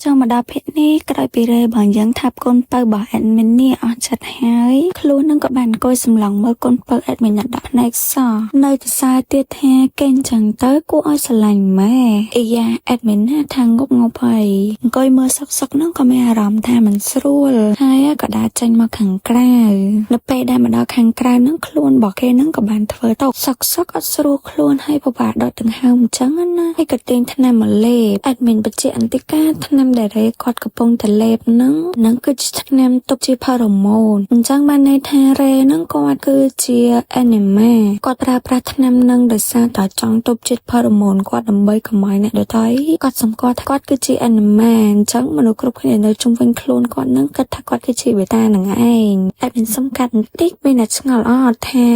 ចូលមកដល់ភាគនេះក្រោយពីរេរបស់យើងថាប់កូនពៅរបស់ admin នេះអស់ចិត្តហើយខ្លួននឹងក៏បានអង្គុយសម្លឹងមើលកូនពៅ admin ដាក់ភ្នែកសោះនៅតែសារទៀតថាគេអញ្ចឹងទៅគួរឲ្យស្រឡាញ់ម៉ែអីយ៉ា admin ណាថាងប់ងប់ហើយអង្គុយមើលសុកសុកហ្នឹងក៏មានអារម្មណ៍ថាមិនស្រួលហើយក៏ដើរចេញមកខាងក្រៅនៅពេលដែលមកដល់ខាងក្រៅហ្នឹងខ្លួនរបស់គេហ្នឹងក៏បានធ្វើទៅសុកសុកអត់ស្រួលខ្លួនហើយពិបាកដកដង្ហើមអញ្ចឹងណាហើយក៏ទាញថ្នាំមកលេប admin បញ្ជាក់អន្តិកាថ្នាំដែលរេគាត់កំពុងតែលេបហ្នឹងហ្នឹងគឺជាថ្នាំទប់ជាផេរ៉ូម៉ូនអញ្ចឹងបានន័យថារេហ្នឹងគាត់គឺជា anima គាត់ប្រើប្រាស់ថ្នាំហ្នឹងដោយសារតែចង់ទប់ជាតិផេរ៉ូម៉ូនគាត់ដើម្បីកុំឲ្យអ្នកដទៃគាត់សម្គាល់ថាគាត់គឺជា anima អញ្ចឹងមនុស្សគ្រប់គ្នានៅជុំវិញខ្លួនគាត់ហ្នឹងគិតថាគាត់គឺជាបេតានឹងឯង admin សំកាត់បន្តិចមានអ្នកឆ្ងល់អត់ថា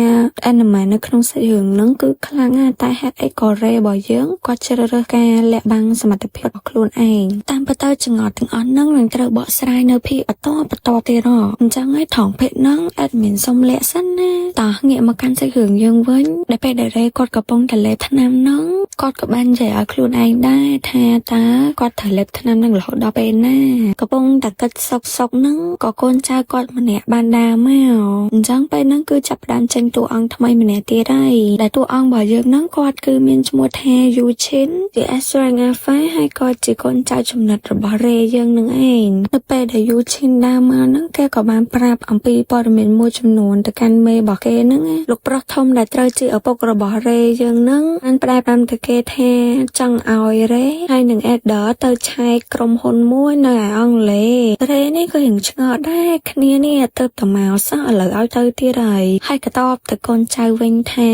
anima នៅក្នុងសាច់រឿងហ្នឹងគឺខ្លាំងណាស់តែហេតុអីក៏រេរបស់យើងគាត់ជ្រើសរើសការលាក់បាំងសមត្ថភាពរបស់ខ្លួនឯងតាមពិតទៅចង្អត់ទាំងអស់ហ្នឹងនឹងត្រូវបកស្រាយនៅភាគបន្តបន្តទៀតហ៎អញ្ចឹងហើយថងភាគហ្នឹង admin សុំលាក់សិនណាតោះងាកមកកាន់សាច់រឿងយើងវិញដែលពេលដែលរេគាត់កំពុងតែលេបថ្នាំហ្នឹងគាត់ក៏បាននិយាយឲ្យខ្លួនឯងដែរថាតើគាត់ត្រូវលេបថ្នាំហ្នឹងរហូតដល់ពេលណាកំពុងតែគិតសុកសុកហ្នឹងក៏កូនចៅគាត់ម្នាក់បានដើរមកអញ្ចឹងពេលហ្នឹងគឺចាប់ផ្ដើមចេញតួអង្គថ្មីម្នាក់ទៀតហើយដែលតួអង្គរបស់យើងហ្នឹងគាត់គឺមានឈ្មោះថា Yu Chin ជា S rank Alpha ហើយក៏ជាកូនចៅចំណិតរបស់រេយើងនឹងឯងនៅពេលដែល Yu Chin ដើរមកហ្នឹងគេក៏បានប្រាប់អំពីព័ត៌មានមួយចំនួនទៅកាន់មេរបស់គេហ្នឹងណាលោកប្រុសធំដែលត្រូវជាឪពុករបស់រេយើងហ្នឹងបានផ្ដែផ្ដាំទៅគេថាចង់ឲ្យរេហើយនឹង Eder ទៅឆែកក្រុមហ៊ុនមួយនៅឯអង់គ្លេសរេនេះក៏រៀងឆ្ងល់ដែរគ្នានេះទៅតែមកសោះឥឡូវឲ្យទៅទៀតហើយហើយក៏តបទៅកូនចៅវិញថា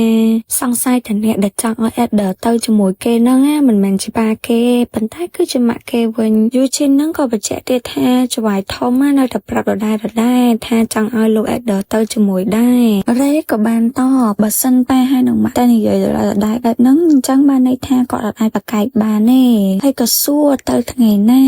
សង្ស័យតែអ្នកដែលចង់ឲ្យ Eder ទៅជាមួយគេហ្នឹងណាមិនមែនជាប៉ាគេប៉ុន្តែគឺជាម៉ាក់គេវិញយូជីនហ្នឹងក៏បញ្ជាក់ទៀតថាចវាយធំណានៅតែប្រាប់ដដែលដដែលថាចង់ឲ្យលោក Eder ទៅជាមួយដែររេក៏បានតបបើសិនប៉ាហើយនឹងម៉ាក់តែនិយាយដដែលដដែលបែបហ្នឹងអញ្ចឹងបានន័យថាគាត់អត់អាចប្រកែកបានទេហើយក៏សួរទៅថ្ងៃណា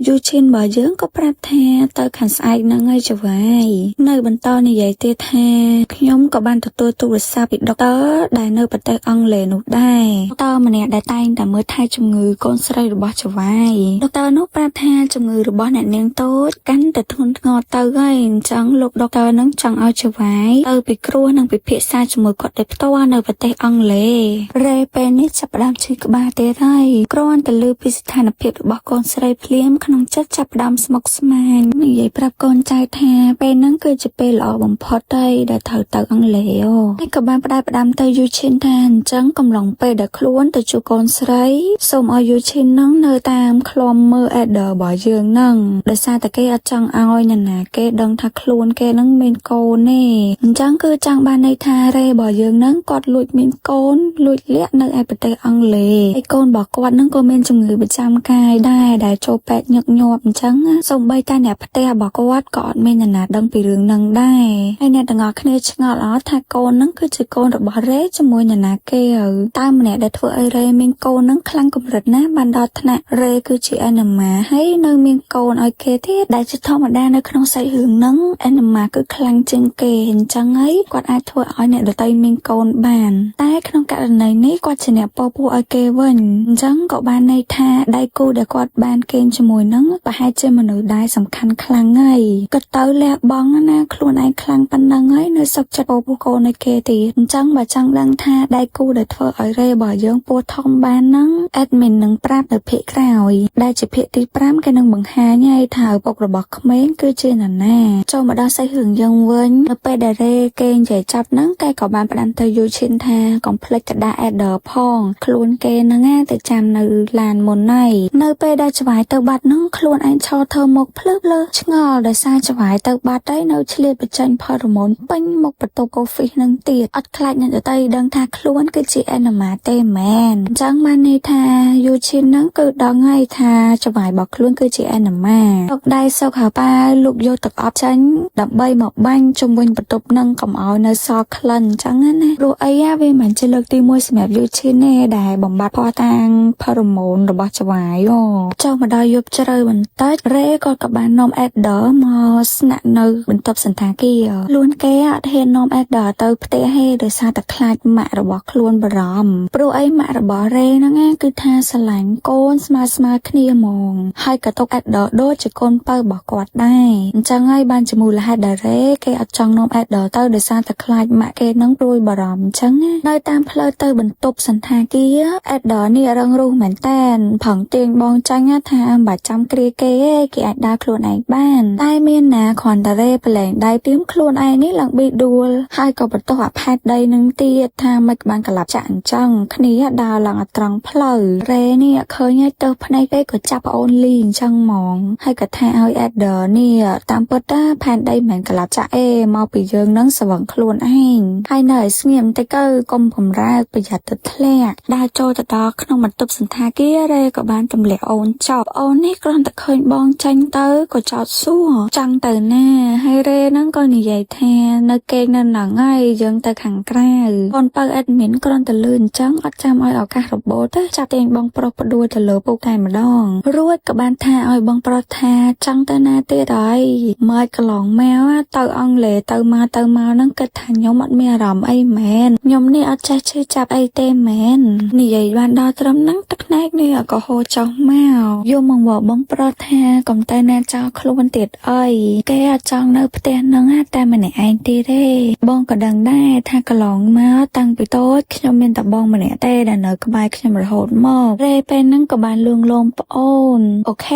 យូឈិនរបស់យើងក៏ប្រាប់ថាទៅខាងស្អែកហ្នឹងហើយចវាយនៅបន្តនិយាយទៀតថាខ្ញុំក៏បានទទួលទូរស័ព្ទពីដុកទ័រដែលនៅប្រទេសអង់គ្លេសនោះដែរដុកទ័រម្នាក់ដែលតែងតែមើលថែជំងឺកូនស្រីរបស់ចវាយដុកទ័រនោះប្រាប់ថាជំងឺរបស់អ្នកនាងតូចកាន់តែធ្ងន់ធ្ងរទៅហើយអញ្ចឹងលោកដុកទ័រនឹងចង់ឲ្យចវាយទៅពិគ្រោះនិងពិភាក្សាជាមួយគាត់ដោយផ្ទាល់នៅប្រទេសអង់គ្លេសរេពេលនេះចាប់ផ្ដើមឈឺក្បាលទៀតហើយគ្រាន់តែឮពីស្ថានភាពរបស់កូនស្រីភ្លាមក្នុងចិត្តចាប់ផ្ដើមស្មុគស្មាញនិយាយប្រាប់កូនចៅថាពេលហ្នឹងគឺជាពេលល្អបំផុតហើយដែលត្រូវទៅអង់គ្លេសអូហើយក៏បានផ្ដែផ្ដាំទៅយូឈិនថាអញ្ចឹងកំឡុងពេលដែលខ្លួនទៅជួបកូនស្រីសូមឲ្យយូឈិនហ្នឹងនៅតាមឃ្លាំមើល Eder របស់យើងហ្នឹងដោយសារតែគេអត់ចង់ឲ្យនរណាគេដឹងថាខ្លួនគេហ្នឹងមានកូនទេអញ្ចឹងគឺចង់បានន័យថារេរបស់យើងហ្នឹងគាត់លួចមានកូនលួចលាក់នៅឯប្រទេសអង់គ្លេសហើយកូនរបស់គាត់ហ្នឹងក៏មានជំងឺប្រចាំកាយដែរដែលចូលពេទ្យញឹកញាប់អញ្ចឹងសូម្បីតែអ្នកផ្ទះរបស់គាត់ក៏អត់មាននរណាដឹងពីរឿងហ្នឹងដែរហើយអ្នកទាំងអស់គ្នាឆ្ងល់អត់ថាកូនហ្នឹងគឺជាកូនរបស់រេជាមួយនរណាគេហើយតើម្នាក់ដែលធ្វើឲ្យរេមានកូនហ្នឹងខ្លាំងកម្រិតណាបានដល់ថ្នាក់រេគឺជា anima ហើយនៅមានកូនឲ្យគេទៀតដែលជាធម្មតានៅក្នុងសាច់រឿងហ្នឹង anima គឺខ្លាំងជាងគេអញ្ចឹងហើយគាត់អាចធ្វើឲ្យអ្នកដទៃមានកូនបានតែក្នុងករណីនេះគាត់ជាអ្នកពោពោះឲ្យគេវិញអញ្ចឹងក៏បានន័យថាដៃគូដែលគាត់បានគេងជាមួយនឹងប្រហែលជាមនុស្សដែរសំខាន់ខ្លាំងហើយគាត់ទៅលះបង់ណាខ្លួនឯងខ្លាំងប៉ុណ្ណឹងហើយនៅសុខចិត្តពោពោះកូនឲ្យគេទៀតអញ្ចឹងបើចង់ដឹងថាដៃគូដែលធ្វើឲ្យរេរបស់យើងពោះធំបានហ្នឹង admin នឹងប្រាប់នៅភាគក្រោយដែលជាភាគទី5គេនឹងបង្ហាញហើយថាឪពុករបស់ក្មេងគឺជានរណាចូលមកដល់សាច់រឿងយើងវិញនៅពេលដែលរេគេនិយាយចាប់ហ្នឹងគេក៏បានផ្ដាំទៅយូឈិនថាកុំភ្លេចទៅដាក់ Eder ផងខ្លួនគេហ្នឹងណាទៅចាំនៅឡានមុនហើយនៅពេលដែលច្វាយទៅបាត់ហ្នឹងខ្លួនឯងឈរធ្វើមុខភ្លើភ្លើឆ្ងល់ដោយសារច្វាយទៅបាត់ហើយនៅឆ្លៀតបញ្ចេញផេរ៉ូម៉ូនពេញមុខបន្ទប់ office ហ្នឹងទៀតអត់ខ្លាចអ្នកដទៃដឹងថាខ្លួនគឺជា anima ទេមែនអញ្ចឹងបានន័យថាយូឈិនហ្នឹងគឺដឹងហើយថាច្វាយរបស់ខ្លួនគឺជា anima សុកដៃសុកហៅប៉ាលោកយកទឹកអប់ចេញដើម្បីមកបាញ់ជុំវិញបន្ទប់ហ្នឹងកុំឲ្យនៅសល់ក្លិនអញ្ចឹងណាព្រោះអីវាមិនជាលើកទី1សម្រាប់យូឈិនទេដែលបំបត្តិភស្តុតាងផេរ៉ូម៉ូនរបស់ច្វាយអូចុះមកដល់យប់ជ្រៅបន្តិចរេគាត់ក៏បាននាំ Eder មកស្នាក់នៅបន្ទប់សន្តាគារខ្លួនគេអត់ហ៊ាននាំ Eder ទៅផ្ទះទេដោយសារតែខ្លាចម៉ាក់របស់ខ្លួនបារម្ភព្រោះអីម៉ាក់របស់រេហ្នឹងណាគឺថាស្រឡាញ់កូនស្មើស្មើគ្នាហ្មង ហើយក៏ទុក Adder ដូចជាកូនពៅរបស់គាត់ដែរអញ្ចឹងហើយបានជាមូលហេតុដែលរ៉េគេអត់ចង់នាំ Adder ទៅដោយសារតែខ្លាចម៉ាក់គេនឹងព្រួយបារម្ភអញ្ចឹងណានៅតាមផ្លូវទៅបន្ទប់សន្តាគារ Adder នេះរឹងរូសមែនតែនប្រឹងទាញបងចាញ់ថាមិនបាច់ចាំគ្រាគេទេគេអាចដើរខ្លួនឯងបានតែមានណាគ្រាន់តែរ៉េប្រឡែងដៃព្រាមខ្លួនឯងនេះឡើងប៊ីដួលហើយក៏បន្ទោសអាផែតដីនឹងទៀតថាមិនបានកលាប់ចាក់អញ្ចឹងគ្នាដើរឡើងអត់ត្រង់ផ្លូវរ៉េនេះឃើញហើយទៅភ្នែកពេកក៏ចាប់ប្អូនលីអញ្ចឹងហ្មងហើយក៏ថាឲ្យ Adder នេះតាមពិតតាផែនដីមិនមែនកលាប់ចាក់អេមកពីយើងនឹងស្វឹងខ្លួនឯងហើយនៅឲ្យស្ងៀមតិចទៅកុំបំរើប្រយ័ត្នទៅធ្លាក់ដើរចូលទៅដល់ក្នុងបន្ទប់សន្តាគាររ៉េក៏បានទម្លាក់អូនចប់អូននេះគ្រាន់តែឃើញបងចាញ់ទៅក៏ចោទសួរចង់ទៅណាហើយរ៉េហ្នឹងក៏និយាយថានៅគេងនៅហ្នឹងហើយយើងទៅខាងក្រៅអូនបើ admin គ្រាន់តែលឺអញ្ចឹងអត់ចាំឲ្យឱកាសរបូតទេចាប់ទាញបងប្រុសផ្ដួលទៅលើពុកតែម្ដងរួចក៏បានថាឲ្យបងប្រុសថាចង់ទៅណាទៀតហើយមើលកន្លងមកទៅអង់គ្លេសទៅមកទៅមកហ្នឹងគិតថាខ្ញុំអត់មានអារម្មណ៍អីមែនខ្ញុំនេះអត់ចេះឈឺចាប់អីទេមែននិយាយបានដល់ត្រឹមហ្នឹងទឹកភ្នែកនេះក៏ហូរចុះមកយកមកវបងប្រុសថាកុំទៅណាចោលខ្លួនទៀតអីគេអត់ចង់នៅផ្ទះហ្នឹងតែម្នាក់ឯងទៀតទេបងក៏ដឹងដែរថាកន្លងមកតាំងពីតូចខ្ញុំមានតែបងម្នាក់ទេដែលនៅក្បែរខ្ញុំរហូតមករេពេលហ្នឹងក៏បានលួងលោមប្អូន OK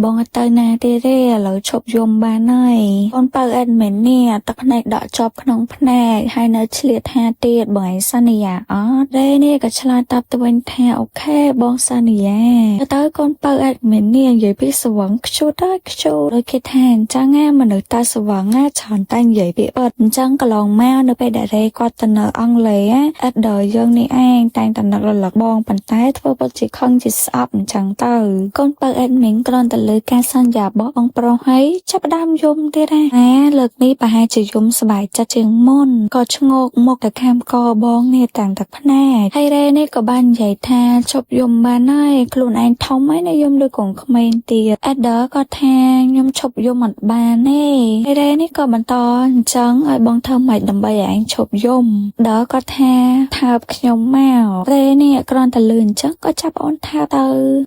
បងអត់ទៅណាទៀតទេឥឡូវឈប់យំបានហើយអូនបើ admin នេះទឹកភ្នែកដក់ជាប់ក្នុងភ្នែកហើយនៅឆ្លៀតថាទៀតបងឯងសន្យាអត់រេនេះក៏ឆ្លើយតបទៅវិញថា OK បងសន្យាទៅកូនបើ admin នេះនិយាយពីស្វឹងខ្ជូតហើយខ្ជូតដូចគេថាអញ្ចឹងណាមនុស្សតាស្វឹងណាច្រើនតែនិយាយពីអត់អញ្ចឹងកន្លងមកនៅពេលដែលរេគាត់ទៅនៅអង់គ្លេសអត់ដល់យើងនេះឯងតែងតែនឹករលឹកបងប៉ុន្តែធ្វើពិតជាខឹងជាស្អប់អញ្ចឹងទៅកូនបើ admin គ្រាន់តែលើការសន្យារបស់អង្គប្រុសហើយចាប់ផ្ដើមយំទៀតណាលើកនេះប្រហែលជាយំសប្បាយចិត្តជាងមុនក៏ឈ្ងោកមុខទៅខាំកបងនេះតាំងតែភ្នែកហើយរេនេះក៏បាននិយាយថាឈប់យំបានហើយខ្លួនឯងធំហើយណាយំដូចកងក្មេងទៀត Adder ក៏ថាខ្ញុំឈប់យំអត់បានទេហើយរេនេះក៏បន្តអញ្ចឹងឲ្យបងធ្វើម៉េចដើម្បីឲ្យឯងឈប់យំដល់ក៏ថាថើបខ្ញុំមករេនេះគ្រាន់តែលឺអញ្ចឹងក៏ចាប់អូនថើបទៅ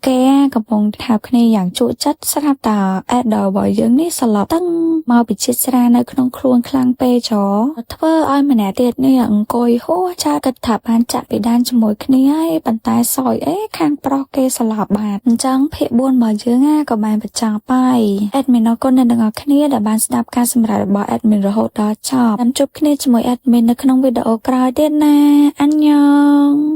គេកំពុងថើបគ្នាយ៉ាងជក់ចិត្តស្រាប់តែ Adder របស់យើងនេះសន្លប់តឹងមកពីជាតិស្រានៅក្នុងខ្លួនខ្លាំងពេកចធ្វើឲ្យម្នាក់ទៀតនេះអង្គុយហួចាគិតថាបានចាក់ពីដានជាមួយគ្នាហើយប៉ុន្តែសយអេខាងប្រុសគេសន្លប់បាត់អញ្ចឹងភាគ4របស់យើងណាក៏បានបញ្ចប់ហើយ admin អរគុណអ្នកទាំងអស់គ្នាដែលបានស្ដាប់ការសម្រាប់របស់ admin រហូតដល់ចប់ចាំជួបគ្នាជាមួយ admin នៅក្នុងវីដេអូក្រោយទៀតណា 안녕។